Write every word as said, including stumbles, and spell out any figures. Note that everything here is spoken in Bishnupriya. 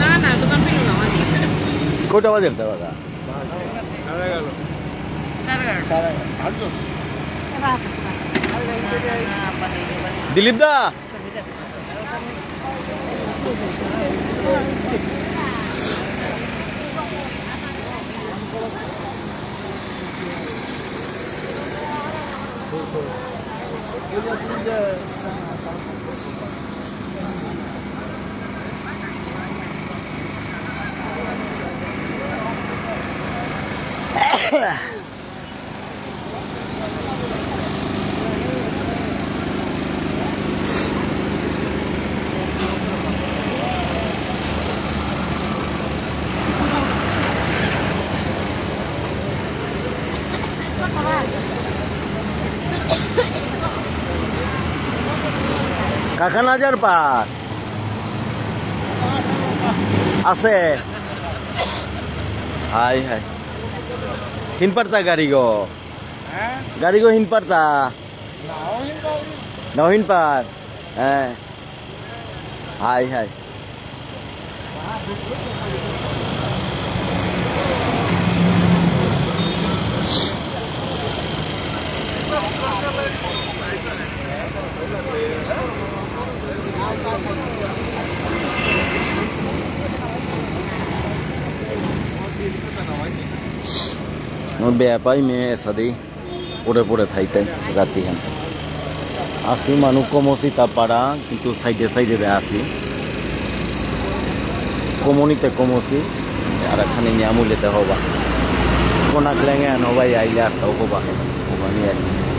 না, না, দোকান পেল না, আমার নেই। কটা বাজে দাদা? দিলীপ দা। কাকা নাজার পার আছে। High high. হিনপারতা গাড়িগো। হ্যাঁ? গাড়িগো হিনপারতা। নাও হিনপার। নাও হিনপার। হ্যাঁ। High high. বেয়া পাই মে এসাদি। পরে পরে থাইতে রাতি হান। আসি মানু কমসি তা পারা, কিন্তু সাইডে সাইডে দে আসি। কমনিতে কমসি, আর এখানে নিয়ামুলেতে হবা। কোনা ক্লেঙে আন হবা, আইলে আর তাও হবা। হবা নিয়ে আর কি।